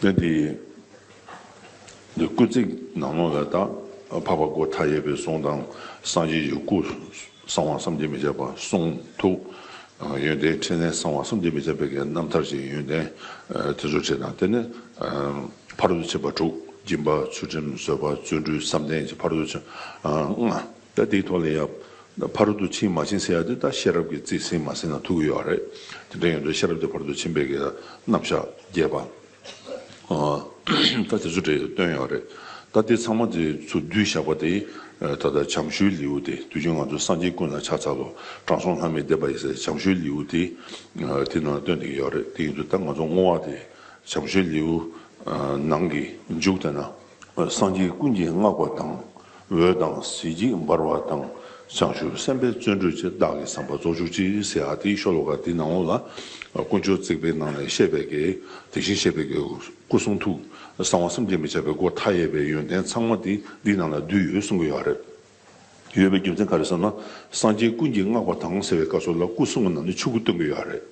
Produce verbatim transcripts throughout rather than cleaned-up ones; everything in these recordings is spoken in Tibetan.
དེ་འདི་འདི་སྐུལ་ཚིག་ནང་ལོགས་ལ་ད་འཕགས་པ་སྒོ་མཐའ་ཡས་པའི་གཟུངས་དང་སངས་རྒྱས་ཀྱི་སྐུ། གསང་བ་བསམ་གྱིས་མི་ཁྱབ་པ་གསུང་ཐུགས། ཡོན་ཏན་ཕྲིན་ལས་གསང་བ་བསམ་གྱིས་མི་ཁྱབ་པའི་གི་རྣམ་ཐར་གྱི་ཡོན་ཏན་དེ་ཚོ་བྲིས་དང་། དེ་ནས་ཕ་རོལ་ཏུ་ཕྱིན་པ་དྲུག་སྦྱིན་པ་ཚུལ་ཁྲིམས་བཟོད་པ་བརྩོན་འགྲུས་བསམ་གཏན་གྱི་ཕ་རོལ་ཏུ་ཕྱིན་ལྔ། ད་དེའི་ཐོག་ལ་ཡང་ཕ་རོལ་ཏུ་ཕྱིན་མ་ཕྱིན་ཟེར་ཡ་དེ་ད་ཤེས་རབ་ཀྱི་རྩིས་ཟིན་མ་ཟིན་ལ་ཐུག་གི་ཡོད་རེད། དེ་འདྲ་ཡིན་དུས་ཤེས་རབ་ཀྱི་ཕ་རོལ་ཏུ་ཕྱིན་པའི་གི་རྣམ་གཞག་རྒྱས་པ། ད་དེ་ཚོ་གྲས་སྟོན་ཡོད་རེད། ད་དེ་ཚང་མ་དེ་ཚོ་བསྡུས་བཞག་པ་དེ། ད་ལྟ་བྱམས་ཞུའི་ལེའུ་དེ་དུས་རྒྱུན་ང་ཚོ་སངས་རྒྱས་ཀུན་ལ་ཕྱག་འཚལ་ལོ། དྲང་སྲོང་ལྷ་མིའི་བསྟན་པ་ཡི་ཟེར་བྱམས་ཞུའི་ལེའུ་དེ། དེ་ནང་ལ་སྟོན་བསྡད་ཀྱི་ཡོད་རེད། དེ་ཡིན་དུས་ད་ང་ཚོ་བསྔོ་བ་དེ་བྱམས་ཞུའི་ལེའུ་ནང་གི་མཇུག་དེ་ན། སངས་རྒྱས་ཀུན་གྱིས་བསྔགས་པ་དང་། འོད་དང་གཟི་བརྗིད་འབར་བ་དང་། བྱང་ཆུབ་སེམས་དཔའི་བརྩོན་འགྲུས་ཀྱིས། བདག་གི་བསམ་པ་རྫོགས་གྱུར་ཅིག་ཟེར་ཡ་དེའི་ཤོ་ལོ་ཀ་དེའི་ནང་ལོགས་ལ། དཀོན་མཆོག་བརྩེགས་པའི་ནང་ནས་བཤད་པའི་གི་དེ་བཞིན་གཤེགས་པའི་གི་སྐུ་གསུང་ཐུགས་གསང་བ་བསམ་གྱིས་མི་ཁྱབ་པའི་སྒོ་མཐའ་ཡས་པའི་ཡོན་ཏན་ཚང་མ་དེ་འདིའི་ནང་ལ་འདུས་ཡོད་གསུང་གི་ཡོད་རེད། ཡོད་པའི་རྒྱུ་མཚན་ག་རེ་ཟེར་ན། སངས་རྒྱས་ཀུན་གྱིས་བསྔགས་པ་དང་ཟེར་བའི་སྐབས་སུ་ལ་སྐུ་གསུམ་གྱི་ནང་ནས་ཆོས་སྐུ་སྟོན་གྱི་ཡོད་རེད།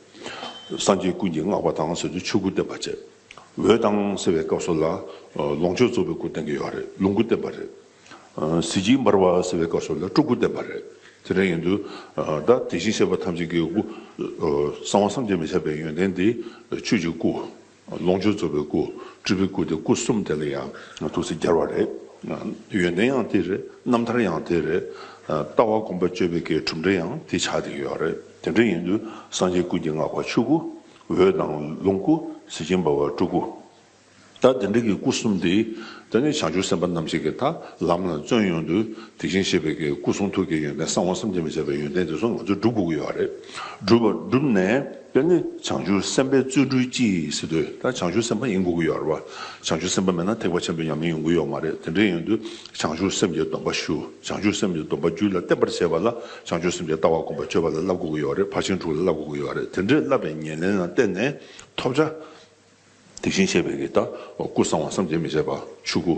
སངས་རྒྱས་ཀུན་གྱིས་བསྔགས་པ་དང་ཟེར་དུས་ཆོས་སྐུ་བསྟན་པ་བྱས། འོད་དང་ཟེར་བའི་སྐབས་སུ་ལ་ལོངས་སྤྱོད་རྫོགས་པའི་སྐུ་བསྟན་གྱི་ཡོད་རེད། ལོངས་སྐུ་བསྟན་པ་རེད། གཟི་བརྗིད་འབར་བ་ཟེར་བའི་སྐབས་སུ་ལ་སྤྲུལ་སྐུ་བསྟན་པ་རེད། དེ་འདྲ་ཡིན་དུས་ད་དེ་བཞིན་གཤེགས་པ་ཐམས་ཅད་ཀྱི་སྐུ། གསང་བ་བསམ་གྱིས་མི་ཁྱབ་པའི་ཡོན་ཏན་དེ་ཆོས་ཀྱི་སྐུ། ལོངས་སྤྱོད་རྫོགས་པའི་སྐུ། སྤྲུལ་པའི་སྐུ་དེ་སྐུ་གསུམ་དེ་ལ་ཡང་ཐུགས་སུ་སྦྱར་བ་རེད། ཡོན་ཏན་ཡང་དེ་རེད། རྣམ་ཐར་ཡང་དེ་རེད། ལྟ་བ་སྒོམ་པ་སྤྱོད་པའི་གི་གྲུབ་འབྲས་ཡང་དེ་ཆགས་བསྡད་ཀྱི་ཡོད་རེད། དེ་འདྲ་ཡིན་དུས་སངས་རྒྱས་ཀུན་གྱིས་བསྔགས་པ་ཆོས་སྐུ། འོད་དང་ལོངས་སྐུ། གཟི་བརྗིད་འབར་བ་སྤྲུལ་སྐུ། ད་དེ་འདྲ་གི་སྐུ་གསུམ་དེ། དེ་ནས་བྱང་ཆུབ་སེམས་དཔའ་རྣམས་ཀྱིས་ཀྱི་ད་ལམ་ལ་བརྩོན་ཡོང་དུས་དེ་བཞིན་གཤེགས་པའི་གི་སྐུ་གསུང་ཐུགས་ཀྱི་ཡོན་ཏན་གསང་བ་བསམ་གྱིས་མི་ཁྱབ་པའི་ཡོན་ཏན་དེ་ཚོ་ང་ཚོས་སྒྲུབ་དགོས་ཀྱི་ཡོད་རེད། སྒྲུབ་པ་བསྒྲུབས་ནས་དེ་ནས་བྱང་ཆུབ་སེམས་དཔའི་བརྩོན་འགྲུས་ཀྱིས་ཟེར་དུས་ད་བྱང་ཆུབ་སེམས་དཔའ་ཡིན་དགོས་ཀྱི་ཡོད་རེད་བ། བྱང་ཆུབ་སེམས་དཔའ་མེད་ན་ཐེག་པ་ཆེན་པོའི་ཉམས་ལེན་ཡོང་གི་ཡོད་མ་རེད། དེ་འདྲ་ཡིན་དུས་བྱང་ཆུབ་སེམས་ཀྱི་སྡོམ་པ་ཞུ། བྱང་ཆུབ་སེམས་ཀྱི་སྡོམ་པ་རྒྱུད་ལ་བརྟན་པར་བྱེད་པ་ལ་བྱང་ཆུབ་སེམས་ཀྱི་ལྟ་བ་སྒོམ་པ་སྤྱོད་པ་ལ་བསླབ་དགོས་ཀྱི་ཡོད་རེད། ཕར་ཕྱིན་དྲུག་ལ་བསླབ་དགོས་ཀྱི་ཡོད་རེད། དེ་འདྲའི་བསླབ་པའི་ཉམས་ལེན་ལ་བརྟེན་ནས་ཐོབ་བྱ། དེ་བཞིན་གཤེགས་པའི་གི་ད་སྐུ་གསང་བ་བསམ་གྱིས་མི་ཁྱབ་པ་ཆོས་སྐུ།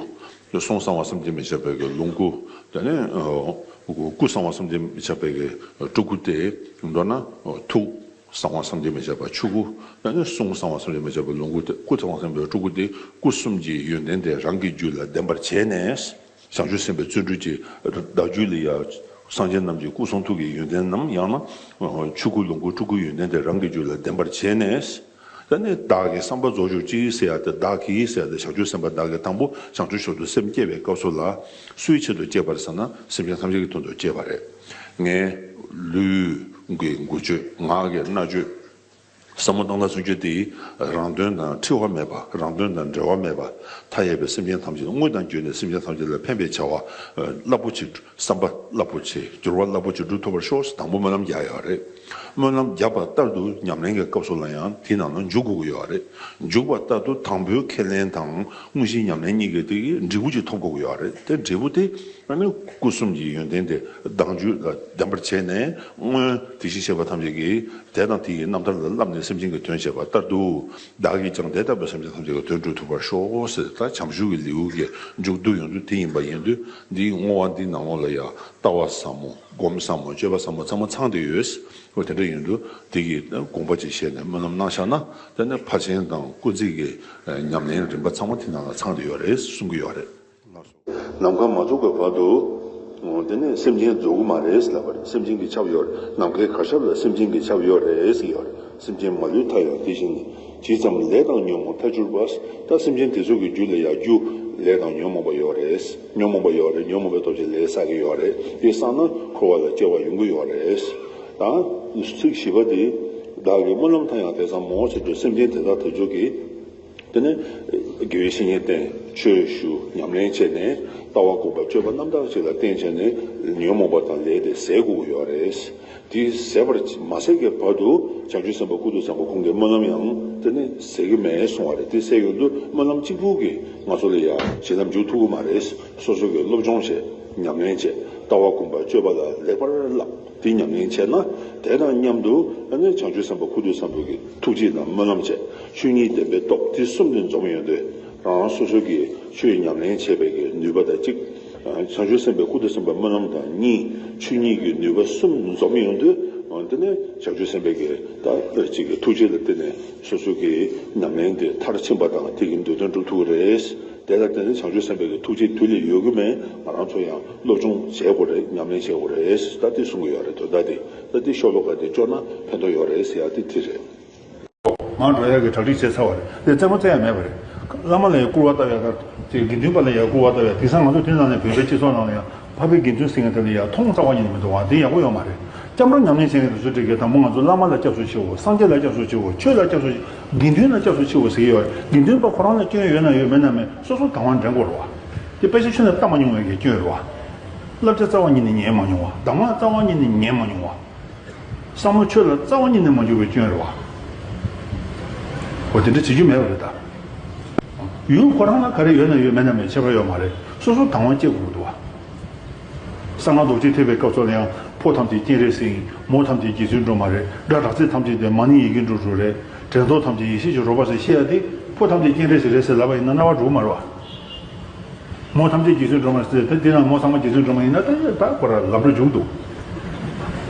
གསུང་གསང་བ་བསམ་གྱིས་མི་ཁྱབ་པའི་གི་ལོངས་སྐུ། དེ་ནས་སྐུ་གསང་བ་བསམ་གྱིས་མི་ཁྱབ་པའི་གི་སྤྲུལ་སྐུ་སྟེ། མདོར་ན་ཐུགས་གསང་བ་བསམ་གྱིས་མི་ཁྱབ་པ་ཆོས་སྐུ། དེ་ནས་གསུང་གསང་བ་བསམ་གྱིས་མི་ཁྱབ་པའི་ལོངས་སྐུ་སྟེ། སྐུ་གསང་བ་བསམ་གྱིས་མི་ཁྱབ་པའི་སྤྲུལ་སྐུ་སྟེ། སྐུ་གསུམ་གྱི་ཡོན་ཏན་དེ་རང་གི་རྒྱུད་ལ་ལྡན་པར་བྱས་ནས། བྱང་ཆུབ་སེམས་དཔའི་བརྩོན་འགྲུས་ཀྱིས་བདག་རྒྱུད་ལ་ཡང་སངས་རྒྱས་རྣམས་ཀྱི་སྐུ་གསུང་ཐུགས་ཀྱི་ཡོན་ཏན་ནམ། ཡང་ན་ཆོས་སྐུ་ལོངས་སྐུ་སྤྲུལ་སྐུའི་ཡོན་ཏན་དེ་རང་གི་རྒྱུད་ལ་ལྡན་པར་བྱས་ནས། ད་ནི་བདག་གི་བསམ་པ་རྫོགས་གྱུར་ཅིག་ཟེར་ཡ་དེ། བདག་གིས་ཟེར་ཡ་དེ་བྱང་ཆུབ་སེམས་དཔའ་བདག་གིས་དང་པོ་བྱང་ཆུབ་མཆོག་ཏུ་སེམས་བསྐྱེད་པའི་སྐབས་སུ་ལ། སུའི་ཆེད་དུ་བསྐྱེད་པ་རེད་ཟེར་ན། སེམས་ཅན་ཐམས་ཅད་ཀྱི་དོན་དུ་བསྐྱེད་པ་རེད། ངའི་ལུས་ཀྱི་འགུལ་སྐྱོད། ངག་གི་སྨྲ་བརྗོད། བསམ་བློ་གཏོང་སྟངས་སུ་འགྱུར་ཏེ། རང་དོན་དང་འཁྲུལ་བ་མེད་པ། རང་དོན་དང་འབྲེལ་བ་མེད་པ། མཐའ་ཡས་པའི་སེམས་ཅན་ཐམས་ཅད་དངོས་དང་བརྒྱུད་ནས་སེམས་ཅན་ཐམས་ཅད་ལ་ཕན་པའི་བྱ་བ་རླབས་པོ་ཆེ། བསམ་པ་རླབས་པོ་ཆེ། འགྱུར་བ་རླབས་པོ་ཆེ་འགྲུབ་ཐུབ་པར་ཤོག་ཟེར་དང་པོ་སྨོན་ལམ་རྒྱག་ཡོད་རེད། སྨོན་ལམ་བརྒྱབ་པ་ལྟར་དུ་ཉམས་ལེན་གྱི་སྐབས་སུ་ལ་ཡང་དེའི་ནང་ལ་འཇུག་དགོས་ཀྱི་ཡོད་རེད། འཇུག་པ་ལྟར་དུ་དང་པོའི་ཁས་ལེན་དང་དངོས་གཞིའི་ཉམས་ལེན་གཉིས་ཀྱི་དེ་གི་འབྲས་བུ་ཅིག་ཐོབ་དགོས་ཀྱི་ཡོད་རེད། དེ་འབྲས་བུ་དེ། ཨ་ནི་སྐུ་གསུམ་གྱི་ཡོན་ཏན་དེ་བདག་རྒྱུད་ལ་ལྡན་པར་བྱས་ནས། སྔོན་དེ་བཞིན་གཤེགས་པ་ཐམས་ཅད་ཀྱིས་དེ་དང་དེ་ཡི་རྣམ་ཐར་ལ་བསླབས་ནས་སེམས་ཅན་གྱི་དོན་བྱས་པ་ལྟར་དུ། བདག་གིས་ཀྱང་དེ་ལྟ་བུའི་སེམས་ཅན་ཐམས་ཅད་ཀྱི་དོན་སྒྲུབ་ཐུབ་པར་ཤོག་ཟེར། ད་བྱམས་ཞུ་གི་ལེའུ་གི་མཇུག་བསྡུ་ཡོང་དུས་དེ་ཡིན་པ་ཡིན་དུས། འདིའི་བསྔོ་བ་འདིའི་ནང་ལོགས་ལ་ཡང་ལྟ་བ་ཟབ་མོ། སྒོམ་ཟབ་མོ། སྤྱོད་པ་ཟབ་མོ་ཚང་མ་ཚང་བསྡད་ཡོད། འོ་དེ་འདྲ་ཡིན་དུས་དེ་གི་དགོངས་པ་ཅིག་བཞེས་ནས་སྨོན་ལམ་གནང་བཞག་ན། དེ་ནས་ཕར་ཕྱིན་དང་སྐུལ་ཚིག་གི་ཉམས་ལེན་རིམ་པ་ཚང་མ་དེ་ནང་ལ་ཚང་བསྡད་ཡོད་རེད་གསུང་གི་ཡོད་རེད། ནམ་མཁའ་མ་ཐུག་པའི་བར་དུ། དེ་ནས་སེམས་ཅན་རྫོགས་ཀྱི་མ་རེད་ལབ་པ་རེད། སེམས་ཅན་གྱིས་ཁྱབ་ཡོད་རེད། ནམ་མཁའི་གར་ཞབས་ལ་སེམས་ཅན་གྱིས་ཁྱབ་ཡོད་རེད་ཟེར་ཡོད་རེད། སེམས་ཅན་མ་ལུས་མཐའ་ཡང་དེ་བཞིན་ནི། ཇི་ཙམ་ལས་དང་ཉོན་མོངས་མཐར་གྱུར་པ། ད་སེམས་ཅན་དེ་ཚོ་གི་རྒྱུད་ལ་ཡང་རྒྱུ་ལས་དང་ཉོན་མོངས་པ་ཡོད་རེད། ཉོན་མོངས་པ་ཡོད་རེད། ཉོན་མོངས་པའི་སྟོབས་ཀྱིས་ལས་བསགས་ཀྱི་ཡོད་རེད། དེ་བསགས་ན་འཁོར་བ་ལ་སྐྱེ་བ་ཡོང་གི་ཡོད་རེད། ད་ཚིག་བཞི་པ་དེ། བདག་གིས་སྨོན་ལམ་མཐའ་ཡང་དེ་ཙམ་མོ་ཟེར་དུས་སེམས་ཅན་དེ་དག་དེ་ཚོ་གིས། དེ་ནས་དགེ་བའི་བཤེས་གཉེན་བསྟེན། ཆོས་ཞུ། ཉམས་ལེན་བྱས་ནས་ལྟ་བ་སྒོམ་པ་སྤྱོད་པ་རྣམ་དག་ཅིག་ལ་བརྟེན་བྱས་ནས་ཉོན་མོངས་པ་དང་ལས་དེ་ཟད་དགོས་ཀྱི་ཡོད་རེད། དེ་ཟད་པར་མ་ཟད་ཀྱི་བར་དུ་བྱང་ཆུབ་སེམས་དཔའ་ཀུན་ཏུ་བཟང་པོ་ཁོང་གི་སྨོན་ལམ་ཡང་དེ་ནི་ཟད་ཀྱི་མེད་གསུང་བ་རེད། དེ་ཟད་ཡོང་དུས་སྨོན་ལམ་གཅིག་པུ་གིས་ང་ཚོ་ལ་ཡང་ཞེ་ལམ་འཇུག་ཐུབ་ཀྱི་མ་རེད། སོ་སོ་གིས་སློབ་སྦྱོང་བྱས། ཉམས་ལེན་བྱས། ལྟ་བ་སྒོམ་པ་སྤྱོད་པ་ལ་ལེགས་པར་བསླབ། དེ་ཉམས་ལེན་བྱས་ན་དེ་དང་མཉམ་དུ་ཨ་ནི་བྱང་ཆུབ་སེམས་དཔའ་ཀུན་ཏུ་བཟང་པོ་གི་ཐུགས་རྗེ་དང་སྨོན་ལམ་བྱས། ཆོས་ཉིད་བདེན་པའི་སྟོབས་དེ་གསུམ་དེ་འཛོམས་ཡོང་དུས། རང་རང་སོ་སོ་གི་ཆོས་ཉམས་ལེན་བྱེད་པའི་གི་ནུས་པ་དང་གཅིག་བྱང་ཆུབ་སེམས་དཔའི་ཀུན་ཏུ་བཟང་པོའི་སྨོན་ལམ་དང་གཉིས། ཆོས་ཉིད་ཀྱི་ནུས་པ་གསུམ་འཛོམས་ཡོང་དུས། དེ་ནས་བྱང་ཆུབ་སེམས་དཔའི་གི་ད་ཅིག་གི་ཐུགས་རྗེ་ལ་བརྟེན་ནས་སོ་སོ་གི་ཉམས་ལེན་དེ་མཐར་ཕྱིན་པ་དང་དེ་གི་འདོད་དོན་འགྲུབ་ཐུབ་ཀྱི་རེད། དེ་ལ་བརྟེན་ནས་བྱང་ཆུབ་སེམས་དཔའི་གི་ཐུགས་རྗེ་དུས་ལས་ཡོལ་གི་མེད། ང་རང་ཚོ་ཡང་སློབ་སྦྱོང་བྱེད་དགོས་རེད། ཉམས་ལེན་བྱེད་དགོས་རེད། ད་དེ་གསུང་གི་ཡོད་རེད། དོན་དག་དེ་ད་དེ་ཤོ་ལོ་ཀ་དེ་ཅོ་ན་ཕན་ཐོགས་ཡོད་རེད་ཟེར་ཡ་དེ་དེ་རེད། མར་འགྲོ་ཡག་གི་གྲ་སྒྲིག་བྱས་ཚར་བ་རེད། དེ་རྩེད་མོ་རྩེ་ཡ་མེད་པ་རེད། བླ་མ་ལ་ཡང་སྐུར་བ་བཏབ་ཡ་དང་དེ་དགེ་འདུན་པ་ལ་ཡང་སྐུར་བ་བཏབ་ཡ། དེང་སང་ང་ཚོ་དེ་ནང་ནས་བོད་པའི་སྤྱི་ཚོགས་ནང་ལ་ཡང་འཕགས་པའི་དགེ་འདུན་ཟེར་མཁན་དེ་ལ་ཡང་མཐོང་རྩ་བ་ཉིད་ནས་མི་འདུག་བ། དེ་ཡག་པོ་ཡོད་མ་རེད། སྐྱབས་འགྲོ་ཉམས་ལེན་བྱེད་མཁན་དེ་ཚོ་འགྲིག་གི། དང་པོ་ང་ཚོ་བླ་མ་ལ་སྐྱབས་སུ་མཆིའོ། སངས་རྒྱས་ལ་སྐྱབས་སུ་མཆིའོ། ཆོས་ལ་སྐྱབས་སུ་མཆིའོ། དགེ་འདུན་ལ་སྐྱབས་སུ་མཆིའོ་ཟེར་གྱི་ཡོད་རེད། དགེ་འདུན་པ་ཁོ་རང་ལ་སྐྱོན་ཡོད་ན་ཡོད། མེད་ན་མེད། སོ་སོ་དང་བ་འདྲེན་དགོས་རེད་བ། དེ་དཔེ་ཆ་ཁྱོན་ནས་ལྟ་མ་མྱོང་བའི་གི་སྐྱོན་རེད་བ། བསླབ་བྱ་རྩ་བ་ཉིད་ནས་ཉན་མ་མྱོང་བ། གདམས་ངག་རྩ་བ་ཉིད་ནས་ཉན་མ་མྱོང་བ། བསམ་བློ་ཆོས་ལ་རྩ་བ་ཉིད་ནས་མ་འཇུག་པའི་སྐྱོན་རེད་བ། འོ་དེ་འདྲ་བྱེད་རྒྱུ་མེད་པ་རེད་ད། ཡུལ་ཁོ་རང་ལ་ག་རེ་ཡོད་ན་ཡོད། མེད་ན་མེད། ཁྱད་པར་ཡོད་མ་རེད། སོ་སོ་དང་བ་སྐྱེ་དགོས་ཀྱི་འདུག་བ། གསང་སྔགས་རྡོ་རྗེ་ཐེག་པའི་སྐབས་སུ་ལ་ཡང་ཕོ་ཐམས་ཅད་སྤྱན་རས་གཟིགས་ཡིན། མོ་ཐམས་ཅད་རྗེ་བཙུན་སྒྲོལ་མ་རེད། སྒྲ་གྲགས་ཚད་ཐམས་ཅད་དེ་མ་ཎི་ཡི་གེ་འབྲུ་དྲུག་རེད། དྲན་རྟོག་ཐམས་ཅད་ཡེ་ཤེས་ཀྱི་རོལ་པ་ཟེར་བཤད་ཡ་དེ་ཕོ་ཐམས་ཅད་སྤྱན་རས་གཟིགས་རེད་ཟེར་ལབ་པ་ཡིན་ན་རྣ་བ་འགྲོ་གི་མ་རེད་བ། མོ་ཐམས་ཅད་རྗེ་བཙུན་སྒྲོལ་མ་ཟེར་ཏེ། དེ་ན་མོ་ཚང་མ་རྗེ་བཙུན་སྒྲོལ་མ་ཡིན་ན་ད་ད་ཁོ་ར་ལམ་འགྲོ་འཇུག་འདུག།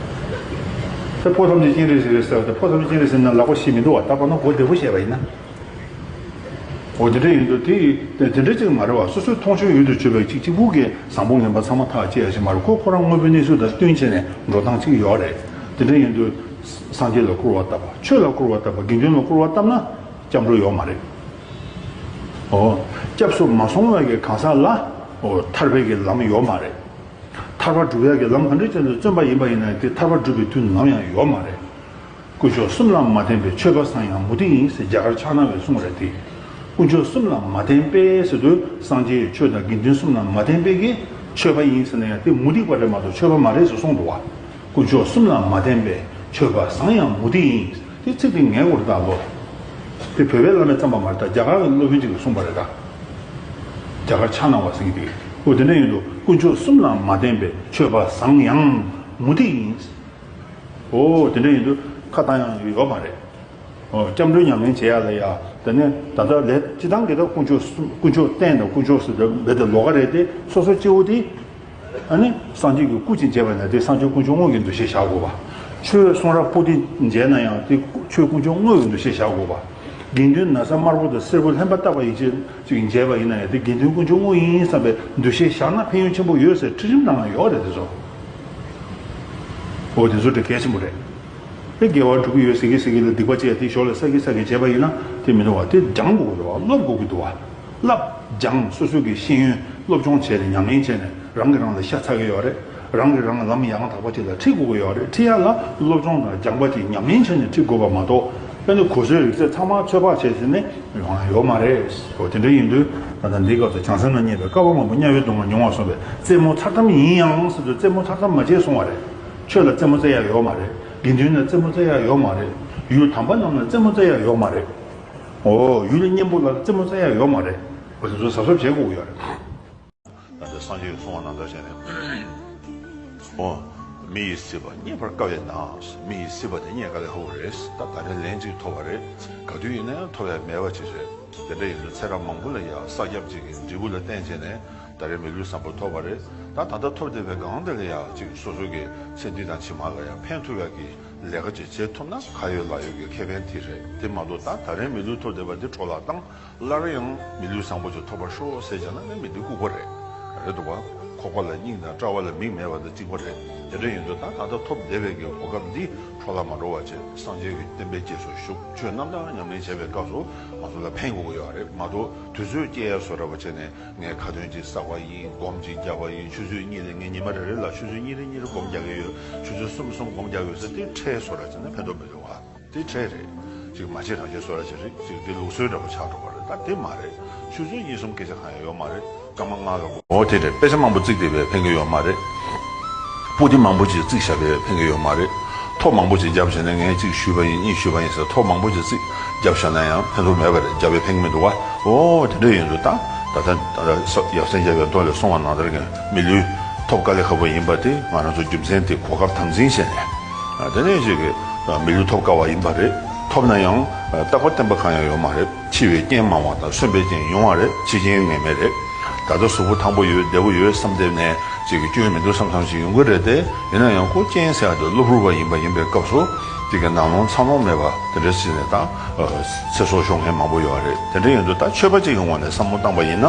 ད་ཕོ་ཐམས་ཅད་སྤྱན་རས་གཟིགས་རེད་ཟེར་བ་དེ། ཕོ་ཐམས་ཅད་སྤྱན་རས་གཟིགས་ན་ལག་པ་ཤི་མི་འདུག་བ། ད་པ་ན་གོ་བདེ་པོ་བཤད་པ་ཡིན་ན། འོ་དེ་འདྲ་ཡིན་དུས་དེ་དེ་འདྲ་ཅིག་མ་རེད་བ། སོ་སོའི་མཐོང་ཆོས་ཡུལ་དུ་ཆུད་པའི་ཅིག་གཅིག་པུ་གི་བཟང་པོ་ངན་པ་ཚང་མ་ཐག་བཅད་ཡ་ཞིག་མ་རེད། ཁོ་ཁོ་རང་དངོས་པོའི་གནས་ཚུལ་དང་བསྟུན་བྱས་ནས་འགྲོ་སྟངས་ཅིག་ཡོད་རེད། དེ་འདྲ་ཡིན་དུས་སངས་རྒྱས་ལ་སྐུར་བ་བཏབ་པ། ཆོས་ལ་སྐུར་བ་བཏབ་པ། དགེ་འདུན་ལ་སྐུར་བ་བཏབ་ན་སྐྱབས་འགྲོ་ཡོད་མ་རེད། ཨོ། སྐྱབས་སུ་མ་སོང་བའི་གི་གང་ཟག་ལ། ཨོ། ཐར་པའི་གི་ལམ་ཡོད་མ་རེད། ཐར་པ་སྒྲུབ་ཡ་གི་ལམ་ག་འདྲ་ཅན་དུ་བརྩོན་པ་ཡིན་པ་ཡིན་ན་དེ་ཐར་པ་སྒྲུབ་པའི་དུས་ནམ་ཡང་ཡོད་མ་རེད། དཀོན་མཆོག་གསུམ་ལ་མ་བརྟེན་པའི་ཆོས་པ་བཟང་ཡང་མུ་སྟེགས་ཡིན་ཟེར་རྒྱ་གར་ཕྱག་ན་བའི་གསུང་རེད་དེ། དཀོན་མཆོག་གསུམ་ལ་མ་བརྟེན་པའི་ཟེར་དུས་སངས་རྒྱས་ཆོས་དང་དགེ་འདུན་གསུམ་ལ་མ་བརྟེན་པའི་གི་ཆོས་པ་ཡིན་ཟེར་ན་ཡང་དེ་མུ་སྟེགས་པ་རེད་མ་གཏོགས་ཆོས་པ་མ་རེད་ཟེར་གསུངས་འདུག་བ། དཀོན་མཆོག་གསུམ་ལ་མ་བརྟེན་པའི་ཆོས་པ་བཟང་ཡང་མུ་སྟེགས་ཡིན། དེ་ཚིག་དེ་ངའི་ངོར་ད་ལོ། དེ་བོད་པའི་བླ་མས་བརྩམས་པ་མ་རེད་ད། རྒྱ་གར་གྱི་སློབ་དཔོན་ཅིག་གིས་གསུངས་པ་རེད་ད། རྒྱ་གར་ཕྱག་ན་བ་ཟེར་གྱི་དེ། འོ་དེ་འདྲ་ཡིན་དུས་དཀོན་མཆོག་གསུམ་ལ་མ་བརྟེན་པའི་ཆོས་པ་བཟང་ཡང་མུ་སྟེགས་ཡིན། འོ་དེ་འདྲ་ཡིན་དུས་ཁ་བཏང་ཡང་ཡོད་མ་རེད། འོ་སྐྱབས་འགྲོའི་ཉམས་ལེན་བྱེད་ཡ་ལ་ཡ། དེ་ནས་ད་ལྟ་ལས་སྤྱི་བཏང་གི་ད་དཀོན་མཆོག་གསུམ། དཀོན་མཆོག་རྟེན་དང་དཀོན་མཆོག་ཟེར་ཏེ་འབད་དེ་ལོགས་ཀ་རེད་དེ། སོ་སོ་སྐྱེ་བོ་དེ། ཨ་ནི་སངས་རྒྱས་ཀྱི་སྐུ་ཅིག་མཇལ་བ་ན་དེ་སངས་རྒྱས་དཀོན་མཆོག་དངོས་ཀྱི་འདུ་ཤེས་བཞག་དགོས་པ། ཆོས་གསུང་རབ་པོ་ཏི་མཇལ་ན་ཡང་དེ་ཆོས་དཀོན་མཆོག་དངོས་ཀྱི་འདུ་ཤེས་བཞག་དགོས་པ། དགེ་འདུན་ན་བཟའ་དམར་པོ་དང་སེར་པོ་ལྷན་པ་བཏགས་པ་ཡིན་ཕྱིར་ཅིག་མཇལ་བ་ཡིན་ན་ཡང་དེ་དགེ་འདུན་དཀོན་མཆོག་དངོས་ཡིན་བསམ་པའི་འདུ་ཤེས་བཞག་ན་ཕན་ཡོན་ཆེན་པོ་ཡོད་ཟེར་ཁྲིད་རིམ་ནང་ལ་ཡོད་རེད་དེ་ཚོ། འོ་དེ་ཚོ་དེ་གལ་ཆེན་པོ་རེད། དེ་དགེ་བ་སྒྲུབ་ཀྱི་ཡོད་ཟེར་གི་ཟེར་གི་ལ་སྡིག་པ་བྱས་དེ་ཞོར་ལ་བསགས་གི་བསགས་གི་བྱས་པ་ཡིན་ན་དེ་མི་འདུག་བ། དེ་སྦྱང་དགོས་ཀྱི་འདུག་བ། སློབ་དགོས་ཀྱི་འདུག་བ། བསླབ་སྦྱང་སོ་སོ་གི་ཤེས་ཡོན་སློབ་སྦྱོང་བྱས་ནས་ཉམས་ལེན་བྱས་ནས་རང་གིས་རང་ལ་ཤ་ཚ་གི་ཡོད་རེད། རང་གིས་རང་ལ་ལམ་ཡང་དག་པ་ཅིག་ལ་ཁྲིད་དགོས་ཀྱི་ཡོད་རེད། ཁྲིད་ཡ་ལ་སློབ་སྦྱོང་དང་སྦྱངས་པ་ཅིག་ཉམས་ལེན་བྱས་ནས་ཁྲིད་དགོས་པ་མ་གཏོགས། དཔེར་ན་གོ་སོའི་རིག་རྩལ་ཚང་མ་ཚོད་དཔག་བྱས་ཟིན་ནས་ཡོང་ཡ་ཡོད་མ་རེད། འོ་དེ་འདྲ་ཡིན་དུས་ད་ལྟ་འདིའི་སྐབས་སུ་བྱང་སེམས་ལ་བརྙས་པའི་བསྐལ་པ་མང་པོ་དམྱལ་བའི་སྡུག་བསྔལ་མྱོང་བར་གསུངས་པས་རྩེད་མོ་མཚར་གཏམ་ཡིན་ཡང་ཟེར་དུས་རྩེད་མོ་མཚར་གཏམ་མ་བྱེད་གསུང་བ་རེད། ཆོས་ལ་རྩེད་མོ་རྩེ་ཡ་ཡོད་མ་རེད། དགེ་འདུན་ལ་རྩེད་མོ་རྩེ་ཡ་ཡོད་མ་རེད། ཡུལ་དམ་པ་རྣམས་ལ་རྩེད་མོ་རྩེ་ཡ་ཡོད་མ་རེད། འོ་ཡུལ་གཉན་པོ་ལ་རྩེད་མོ་རྩེ་ཡ་ཡོད་མ་རེད། འོ་དེ་ཚོ་གཟབ་གཟབ་བྱེད་དགོས་ཀྱི་ཡོད་རེད། ད་ལྟ་སངས་རྒྱས་ཀྱིས་གསུངས་པ་ནང་ལྟར་བྱས་ནས། འོ། མི་ཡི་སྲིད་པ་རྙེད་པར་དཀའ་བས་ན། མི་ཡི་སྲིད་པ་དེ་རྙེད་དཀའ་ལས་ཁག་པོ་རེད། ད་ད་རེས་ལན་གཅིག་ཐོབ་པ་རེད། ག་དུས་ཡིན་ན་ཡང་ཐོབ་ཡ་མེད་པ་ཅིག་རེད། དེ་འདྲ་ཡིན་དུས་ཚེ་རབས་མང་པོ་ལ་ཡ་ས་ཁྱབ་ཅིག་གི་འབྲས་བུ་ལ་བརྟེན་བྱས་ནས་ད་རེས་མི་ལུས་བཟང་པོ་ཐོབ་པ་རེད། ད་ད་ལྟ་ཐོབ་བསྡད་པའི་སྒང་དེ་ལ་ཡ་ཅིག་སོ་སོ་གི་ཚེ་འདི་དང་ཕྱི་མ་ལ་ཡ་ཕན་ཐོགས་ཡ་གི་ལས་ཀ་ཅིག་བྱེད་ཐུབ་ན་ག་ཡོད་ལ་ཡོད་ཀྱི་ཁེ་ཕན་དེ་རེད། དེ་མ་གཏོགས་ད་ད་རེས་མི་ལུས་ཐོབ་བསྡད་པ་འདི་འཕྲོ་བརླག་བཏང་། སླར་ཡང་མི་ལུས་བཟང་པོ་ཅིག་ཐོབ་པར་ཤོག་ཟེར་བྱས་ན་ནི་མི་འདི་ལྐུགས་པ་རེད། རེད་འདུག་བ། ཁོག་པ་ལ་སྙིང་དང་རྩ་བ་ལ་མིག་མེད་པ་དང་གཅིག་པ་རེད། དེ་འདྲ་ཡིན་དུས་ད་ད་ལྟ་ཐོབ་བསྡད་པའི་གི་གོ་སྐབས་འདི་འཕྲོ་བརླག་མ་འགྲོ་བ་བྱས་སངས་རྒྱས་ཀྱི་བསྟན་པའི་རྗེས་སུ་ཞུགས། ཆོས་རྣམ་དག་ཉམས་ལེན་བྱེད་པའི་སྐབས་སུ་ང་ཚོ་ལ་ཕན་དགོས་ཀྱི་ཡོད་རེད། མ་གཏོགས་དུས་ཚོད་སྐྱེལ་ཡ་བཟོ་འདྲ་བ་བྱས་ནས་ངས་ཁ་ཏོན་ཅིག་བསགས་པ་ཡིན། སྒོམ་ཅིག་བརྒྱབ་པ་ཡིན། ཆུ་ཚོད་གཉིས་ལ་ངས་ཉི་མ་རེ་རེ་ལ་ཆུ་ཚོད་གཉིས་རེ་གཉིས་རེ་སྒོམ་རྒྱག་གི་ཡོད། ཆུ་ཚོད་གསུམ་གསུམ་སྒོམ་རྒྱག་གི་ཡོད་ཟེར་དེ་ཁྲལ་བཟོ་འདྲ་བྱས་ན་ཕན་ཐོགས་མི་འདུག་བ། དེ་ཁྲལ་རེད། ཅིག་མ་བྱེད་རང་བྱེད་བཟོ་འདྲ་བྱེད་རེད། ཅིག་དེ་ལུགས་སྲོལ་འདྲ་པོ་ཆགས་འགྲོ་བ་རེད། ད་དེ་མ་རེད། ཆུ་ཚོད་གཉིས་གསུམ་སྐད་ཆ་གང་ཡང་ཡོད་མ་རེད། སྐར་མ་ལྔ་ལ་འོ་དེ་རེད། དཔེ་ཆ་མང་པོ་བརྩིགས་བསྡད་པས་ཕན་གྱི་ཡོད་མ་རེད། པོ་ཏི་མང་པོ་ཅིག་བརྩིགས་བཞག་པས་ཕན་གྱི་ཡོད་མ་རེད། ཐོ་མང་པོ་ཅིག་བརྒྱབ་བྱས་ནས་ངས་གཅིག་ཞུས་པ་ཡིན། གཉིས་ཞུས་པ་ཡིན་ཟེར་ཐོ་མང་པོ་ཅིག་བརྩིགས་བརྒྱབ་བཞག་ན་ཡང་ཕན་ཐོགས་མེད་པ་རེད། བརྒྱབ་པས་ཕན་གྱི་མི་འདུག་བ། འོ་དེ་འདྲ་ཡིན་དུས་ད་ད་ལྟ་ཡབ་སྲས་མཇལ་བའི་མདོ་ལས་གསུངས་པ་ནང་ལྟར་གྱི་མི་ལུས་ཐོབ་དཀའ་ལས་ཁག་པོ་ཡིན་པ་དེ་ང་རང་ཚོ་རྒྱུ་མཚན་དེ་གོ་སྐབས་དམ་འཛིན་བྱས་ནས། དེ་ནས་ཅིག་གི་མི་ལུས་ཐོབ་དཀའ་བ་ཡིན་པ་རེད། ཐོབ་ན་ཡང་རྟག་པ་བརྟན་པ་གང་ཡང་ཡོད་མ་རེད། འཆི་བའི་རྐྱེན་མང་བ་དང་གསོན་པའི་རྐྱེན་ཉུང་བ་རེད། འཆི་རྐྱེན་ངེས་མེད་རེད། ད་ལྟ་གཟུགས་པོ་ཐང་པོ་ཡོད། བདེ་པོ་ཡོད་བསམ་བསྡད་ནས་ ཅིག་གི་སྐྱོན་མི་འདུག་བསམ་བསམ་ཞིག་ཡོང་གི་རེད་དེ། ཡིན་ན་ཡང་ཁོ་རྐྱེན་ཟེར་ཡ་དེ་གློ་བུར་བ་ཡིན་པ་ཡིན་པའི་སྐབས་སུ་དེ་གི་ནང་ལོང་ཚ་ལོང་མེད་པ་དེ་འདྲ་ཞིག་ནས་ད་ཚེ་སྲོག་ཤོར་མཁན་མང་པོ་ཡོད་རེད། དེ་འདྲ་ཡིན་དུས་ད་ཆོས་པ་གཅིག་གི་ངོས་ནས་བསམ་བློ་བཏང་པ་ཡིན་ན།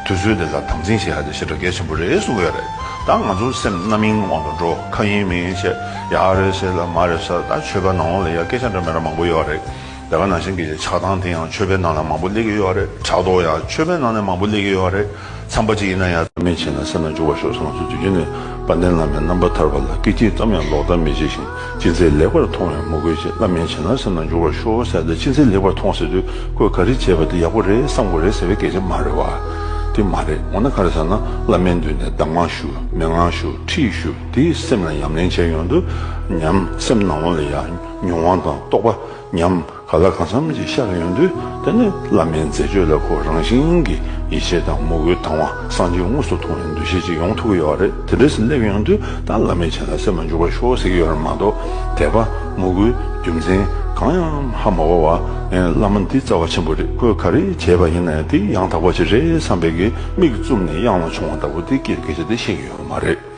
དུས་ཚོད་དེ་ལ་དམ་འཛིན་བྱེད་ཡ་དེ་ཞེ་དྲག་གལ་ཆེན་པོ་རེད་གསུང་གི་ཡོད་རེད། ད་ང་ཚོ་སེམས་རྣམ་གཡེང་དབང་དུ་འགྲོ། ཁ་ཡིན་མིན་ཡིན་བྱས་ཡག་རེད་ཟེར་ལ་མ་རེད་ཟེར། ད་ཆོས་པ་ནང་ལོགས་ལ་ཡ་སྐད་ཆ་འདྲ་མི་འདྲ་མང་པོ་ཡོད་རེད། དེ་ག་ནང་བཞིན་གྱི་ཆགས་སྡང་དེ་ཡང་ཆོས་པའི་ནང་ལ་མང་པོ་སླེབས་ཀྱི་ཡོད་རེད། ཕྲག་དོག་ཡང་ཆོས་པའི་ནང་ནས་མང་པོ་སླེབས་ཀྱི་ཡོད་རེད། བསམ་པ་གཅིག་ཡིན་ན་ཡང་། བླ་མས་མཁྱེན་ན་སེམས་ནང་འཇུག་པར་ཤོག་ཟེར། ང་ཚོ་དུས་རྒྱུན་ནས་དཔལ་ལྡན་བླ་མའི་རྣམ་པར་ཐར་པ་ལ། སྐད་ཅིག་ཙམ་ཡང་ལོག་ལྟ་མི་བྱེད་ཅིང་། ཅི་མཛད་ལེགས་པར་མཐོང་བས་མོས་གུས་བྱེད། བླ་མས་མཁྱེན་ན་སེམས་ནང་འཇུག་པར་ཤོག་ཟེར་ཏེ། ཅི་མཛད་ལེགས་པར་མཐོང་ཟེར་དུས་ཁོས་ག་རེ་བྱས་པ་དེ་ཡག་པོ་རེད་བསམ་དགོས་རེད་ཟེར་བའི་སྐད་ཆ་མ་རེད་བ། དེ་མ་རེད། འོ་ན་ག་རེ་ཟེར་ན། བླ་མའི་མདུན་ནས་གདམས་ངག་ཞུ། མན་ངག་ཞུ། ཁྲིད་ཞུ། དེ་སེམས་ལ་ཉམས་ལེན་བྱས་ཡོང་དུས། ཉམས། སེམས་ནང་ལོགས་ལ་ཡང་མྱོང་བ་དང་རྟོགས་པ་ཉམས། ག་ལ་གང་འཚམ་ཅིག་ཤར་ཡོང་དུས། དེ་ནི་བླ་མའི་མཛད་སྤྱོད་ལ་ཁོ་རང་བཞིན་གྱིས་ཡིད་ཆེས་དང་མོས་གུས་དང་བ། སངས་རྒྱས་དངོས་སུ་མཐོང་བའི་འདུ་ཤེས་ཅིག་ཡོང་ཐུབ་ཀྱི་ཡོད་རེད། དེ་འདྲ་ཞིག་སླེབས་ཡོང་དུས། ད་བླ་མས་མཁྱེན་ན་སེམས་ལ་འཇུག་པར་ཤོག་ཟེར་གྱི་ཡོད་རེད་མ་གཏོགས། དད་པ། མོས་གུས། རྒྱུ་མཚན་གང་ཡང་ཧ་མ་གོ་བ། ཨེ། བླ་མ་འདི་རྩ་བ་ཆེན་པོ་རེད། ཁོས་ག་རེ་བྱས་པ་ཡིན་ན་ཡང་དེ་ཡང་དག་པ་ཅིག་རེད་བསམ་པའི་གི་མིག་བཙུམ་ནས་གཡང་ལ་མཆོང་བ་ལྟ་བུ་དེ། སྐད་སྐད་ཆ་དེ་བཤད་ཀྱི་ཡོད་མ་རེད།